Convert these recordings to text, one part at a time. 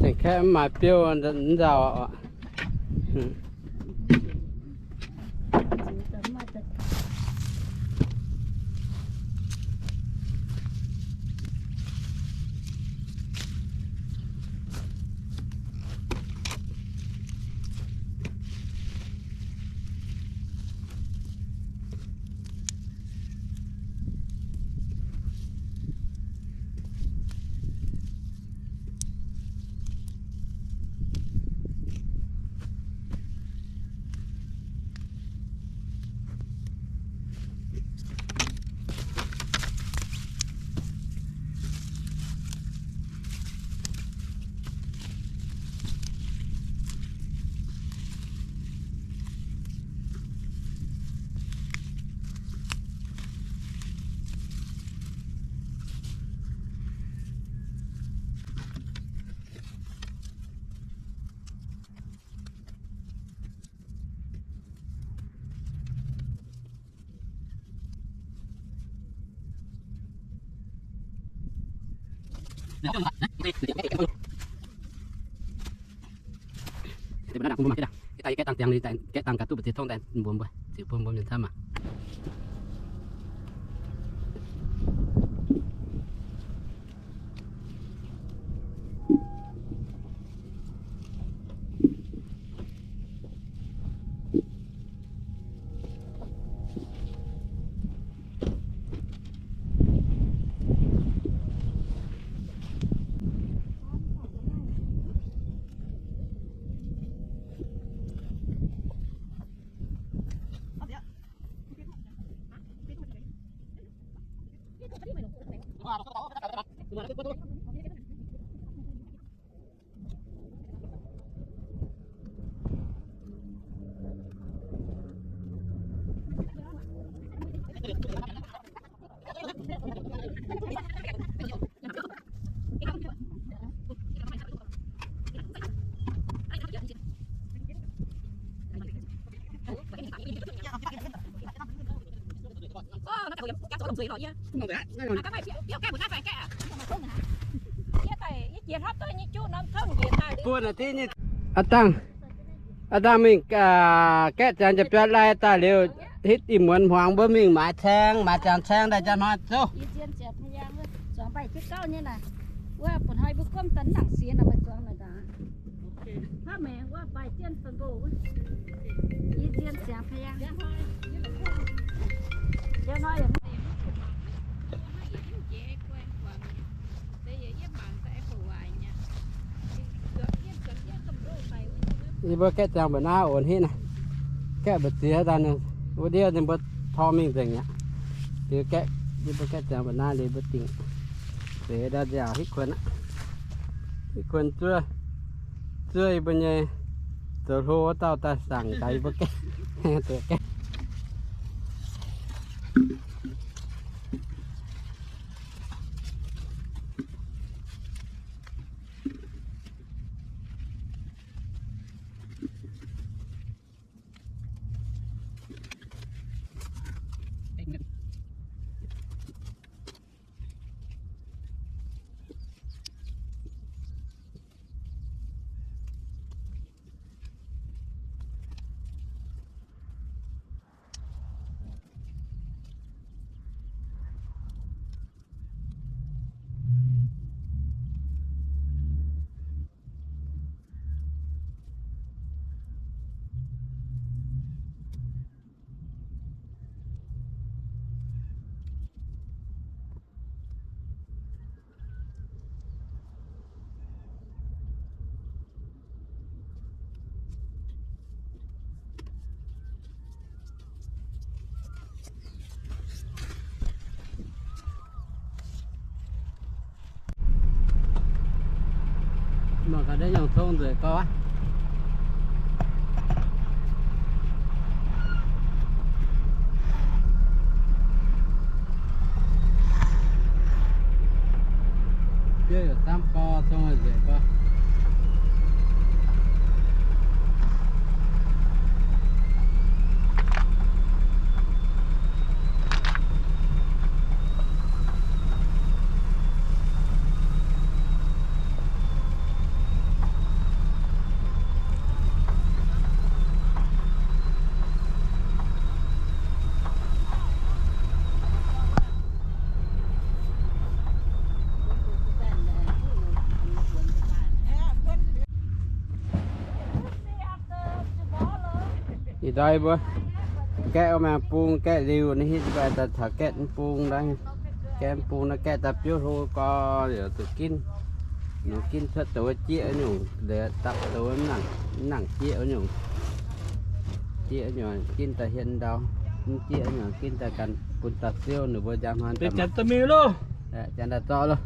Kaeqv mv maaih biouv nzauh oc. Gaeqv dangh ziangx, gaeqv dangh ga'duqv mbu'ziex tongv daaih mbuo mbuo ziux bun mbuo mienh camv aqv. Buo naaic div nyei. Aa dangh, aa dangh mingh, aa, gaeqv ziangx jiex biauv lai daaih liuz, hitv ih muonz hmuangx mbuo mingh maaiz caeng, maaiz ziangx caeng daaih njang hnoi zouv. Yie mbuo gaeqv ziangx mba'naaiv onx hitv naaiv. Gaeqv mba'ziex daaih ninh wuov ndiev ninh mbuo tor mingh nzengc aqv. Liuz gaeqv, yie mbuo gaeqv ziangx mba'naaiv liuz mbuo dingc zeix ndau nziaauc hitv kuonx aqv. Hitv kuonx zuov, zuov yie mbuo nyei zoux hlo wuov dauh daaih saangc daaih yie mbuo gaeqv, zoux gaeqv. Mangc gaax naaiv nyungc cong nzueic gorx. Biouv yaac camv gorx, cong nzueic gorx. Ih ndorm mbuo gaeqv maengx bung gaeqv liuz naaiv, hitv mbuo daaih taux gaeqv mv bung naaiv. Gaeqv mv bung naaiv gaeqv daaih biouv hlo gorx, zuqc ginv, nongx ginv cuotv douz jieqv nyungc, dapv douz mv nangc jieqv nyungc. Jieqv nyungc ginv daaih hien ndau, mv jieqv nyungc ginv daaih ganh bun dauh siouv ninh mbuo njang hnoi. Janx daaih zorqv loh.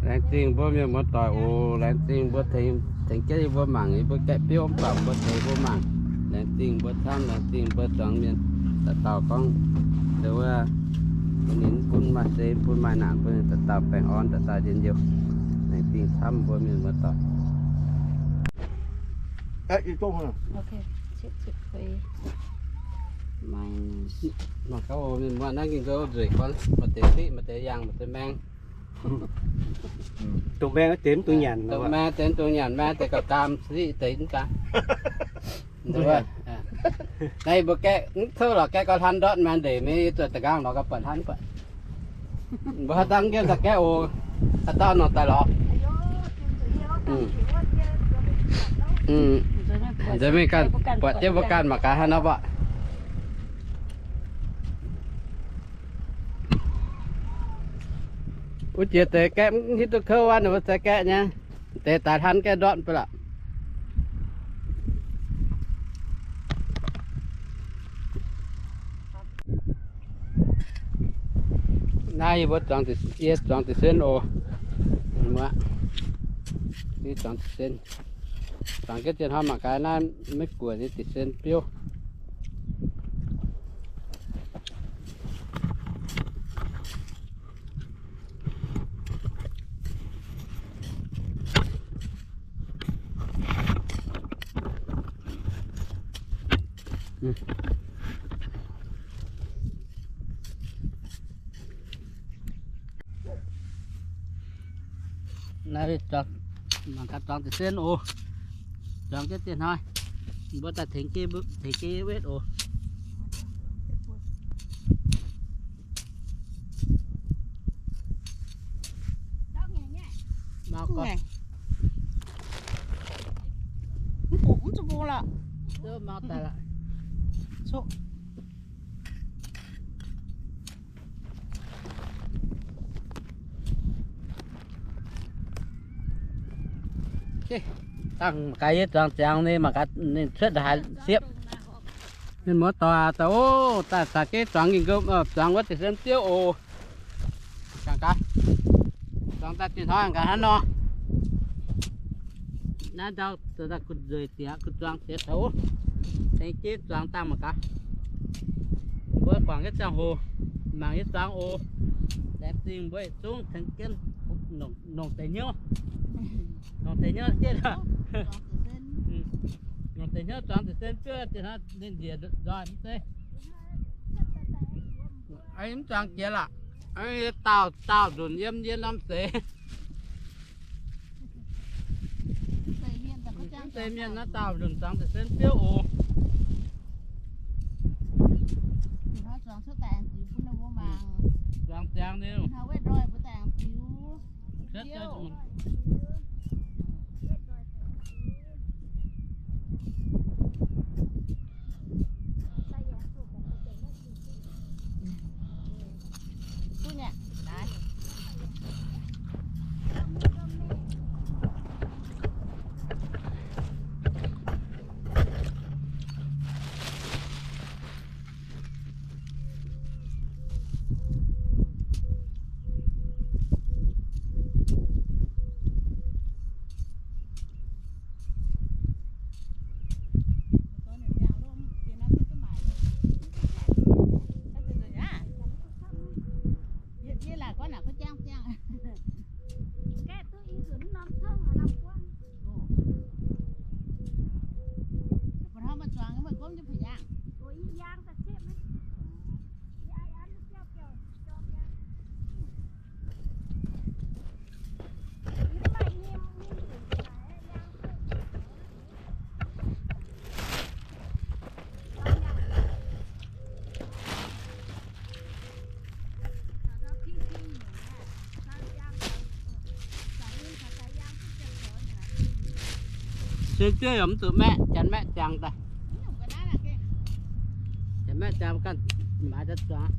Laengz zingh mbuo mienh muoz-doic oc. Laengz zingh mbuo tengx, tengx jienv yie mbuo mangc yie mbuo gaeqv biouv mv baac mbuo tengx mbuo mangc. Laengz zingh mbuo camv, laengz zingh mbuo zuangx mienh. Dauh dauh gorngv, wuov, bun ninh bun maaih seix, bun maaih naanc, bun ninh dauh dauh baengh orn, dauh dauh njien-youh. Laengz zingh camv mbuo mienh muoz-doic. Mangc gaax oc, mienh muoz, naaiv ging nzueic gorn, maaih deix siqv, maaih deix yangh, maaih deix maeng. Dongh maeng deix mv dungx nyanc, dongh maeng deix mv dungx nyanc, maeng deix gauh gaam, siqv deix mv gaam. Naaiv mbuo gaeqv mv kouv lorqc, gaeqv gauh hlan ndortv maeng ndeic, mingh zuqc da'nqaang lorz gauh buatc hlan buatc. Mbuo haaix dauh nqemh daaih gaeqv oc, haaix dauh nongc daaih lorz. Nzengc mingh ganh buatc jienv mbuo ganh mangc gaax haaix nor mbuo. Wuov jiex deix gaeqv mv hiuv duqv kouv wuov, ninh mbuo se gaeqv nyei, deix daaih hlan gaeqv ndortv bun lorqc. Naaiv yie mbuo zuangx, yie zuangx da'sen oc. Zuangx da'sen, zuangx jienv zienh hnoi mangc gaax naaiv maiv guoqv nyei da'sen biouv. Naaiv mangc gaax zuangx da'sen oc. Zuangx jienv zienh hnoi, mbuo daaih tengx jienv, tengx jienv wetv oc. Mv bung, mv zuqc bung lorqc. Dangh mangc gaax yie zuangx ziangx ninh mangc gaax ninh cuotv haaix siepv. Mienh muoz-doic aac, daaih oc, daaih zaqc jienv zuangx, zuangx wuov deix sen biouv oc. Zuangx daaih zinh hnoi gaax hnangv nor. Naaiv ndau daaih kuh nzueic diex, kuh zuangx diex taux, tengx jienv zuangx dangh mangc gaax. Mbuo guangc jienv ziangh hoc, mangc jienv zuangx oc. Laengz zingh mbuo yietc zungv tengx jienv nongc deix hnyouv. Nongc deix hnyouv jienv, nongc deix hnyouv zuangx deix sen biouv, ninh njiec nzoih mv zeiz. Mv zuangx jiex lorqc. Daauh, daauh nzunc yiem yie norm seix. Mv zeiz mienh naaiv daauh nzunc zuangx deix sen biouv oc. Zuangx ziangx ninh Zien zuov yaac mv zuqc maeqv, janx maeqv ziangx daaih. Janx maeqv ziangx ganh maaiz daaih zuangx.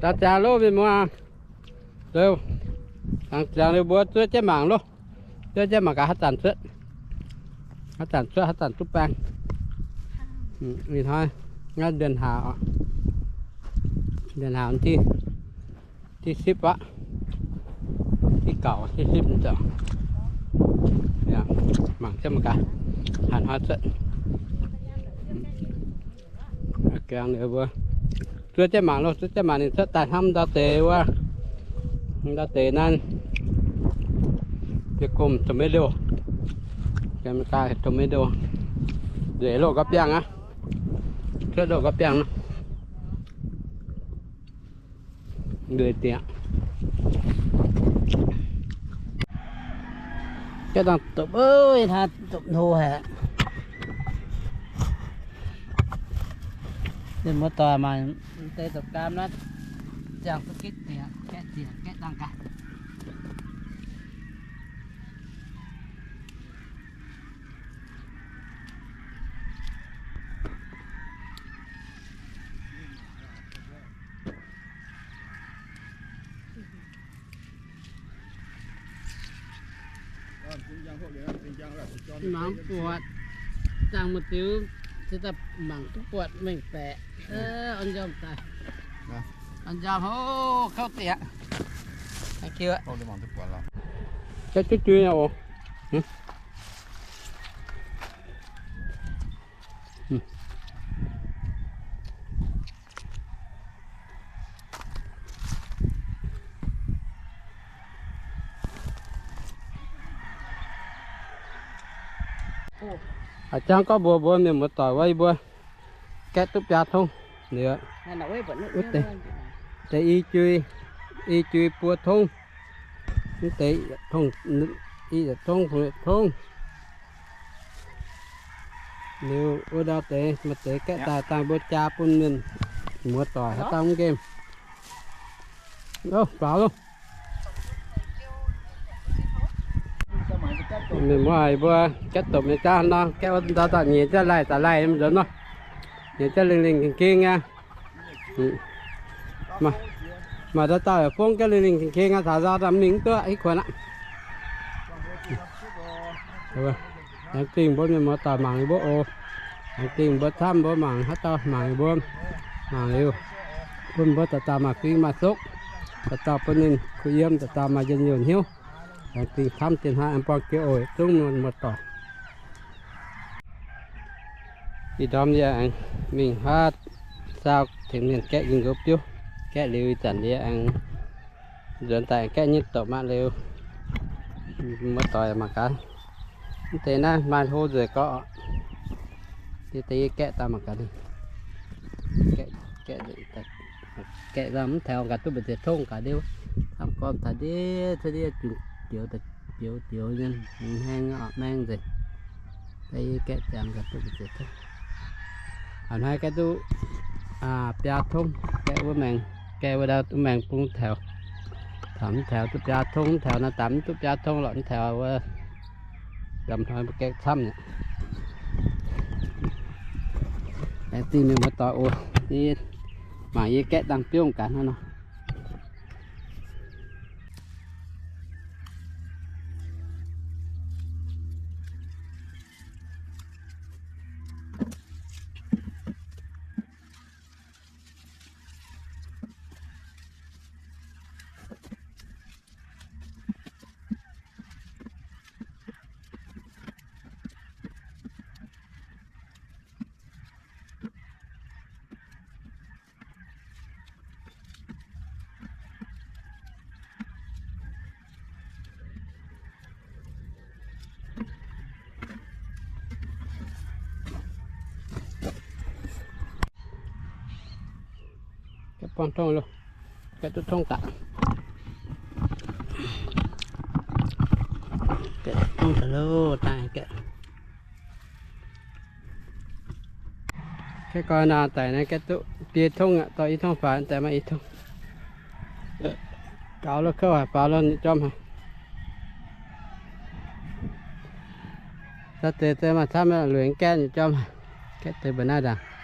Daaih ziangx loh mienh muoz. Daaih ziangx liuz mbuo zuov jienv mangc loh. Zuov jienv mangc gaax haaix zanc cuotv. Haaix zanc cuotv haaix zanc duqv baeng. Ih hnoi naaiv เดือนห้า oc. เดือนห้า วันที่ ที่สิบ aqv. ที่เก้า ที่สิบ นี่จ้ะ. Mangc jienv mangc gaax haaix hnoi cuotv. Gaengh ninh mbuo zuov jienv mangc loh, zuov jienv mangc ninh cuotv daaih hnangv ndau deix wuov. Ndau deix naaiv, jiex gomh tomato, jiex tomato, nzueic loh ga'biangh aqv. Cuotv loh ga'biangh nor. Nzueic dieqc. Gaeqv dangh dopc, ih hnoi dopc hlo haic. Mienh muoz-doic mangc deix dopc gaam naaiv, ziangh duqv gitv dieqc, gaeqv dieqc, gaeqv dangh gaax. Mangc buatc, zaangh muoz-diuv se daaih mangc duqv buatc mengh baeqc. Orn njormh daaih. Orn njormh hov, kouv dieqc. Jauv juv jui oc. A'jang gorngv mbuox mbuo mienh muoz-doic wuov, yie mbuo gaeqv duqv biaa tongv. Wuov deix, deix i jui, i jui buo tongv. Mv deix tongv, i yietc tongv, fungx yietc tongv. Liuz wuov ndau deix, maaih deix gaeqv daaih dangh mbuo jaa bun mienh muoz-doic haaix dauh mv nqemh. Faaux loh. Mienh muoz-doic mbuo gaeqv dopc nyei jaav nor, gaeqv wuov ndau dauh nyiex jienv laih za'laih nzunc nor. Nyiex jienv lingh lingh ging ging aqv. Maaih dauh dauh yaac fongv jienv lingh lingh ging ging aqv, caux nzauh daaih mingh mv duqv i kuonx aqv. Laengz zingh mbuo mienh muoz-doic mangc yie mbuo oc. Laengz zingh mbuo camv mbuo mangc haaix dauh mangc yie mbuo. Mangc liuz bun mbuo dauh dauh maaih fing maaih sokv, dauh dauh bun ninh kuh yiem, dauh dauh maaih njien-youh hnyouv. Laengz zingh camv dien hnoi aengx buangh jiex oc zungv muoz-doic. Ih ndorm yie aengx mingh huaav saau tengx mienh gaeqv nqox biouv. Gaeqv liuz ih zanc yie aengx nzuonx daaih gaeqv nyei doqc maah liuz, muoz-doic mangc gaax. Mv deix naaiv maaih hlo nzengc gorqv. Yie deix yie gaeqv daaih mangc gaax. Gaeqv, gaeqv, gaeqv mv taux gaax duqv mbu'ziex tongv gaax ndiev. Camv gorn taux ndiev cuotv ndiev jioux, jioux, jioux nyei, hmengh, maeng nzengc. Deix yie gaeqv ziangx gaax duqv mbu'ziex tongv. A'hnoi gaeqv duqv biaa tongv, gaeqv wuov maengx, gaeqv wuov ndau wuov maengx bung taux, taux mv taux duqv biaa tongv, mv taux naaiv daaih mv duqv biaa tongv lorqc, mv taux wuov, ndorm hnoi mbuo gaeqv camv nyei. Laengz zingh mienh muoz-doic oc. Yie mangc yie gaeqv dangh biouv gaax hnangv nor. Gaeqv buangh tongv loh. Gaeqv duqv tongv gaax. Gaeqv duqv tongv gaax loh, daaih gaeqv. Gaeqv gorn naaiv daic naaiv gaeqv duqv biei tongv aqv, dorh i tongv faaux daaih maaih i tongv. Gaux lo kouv haic, faaux lo nyei jorm haic. Za'gengh maaih camv lueic gaeqv nyei jorm haic. Gaeqv deix mbuo naaiv ndaangc.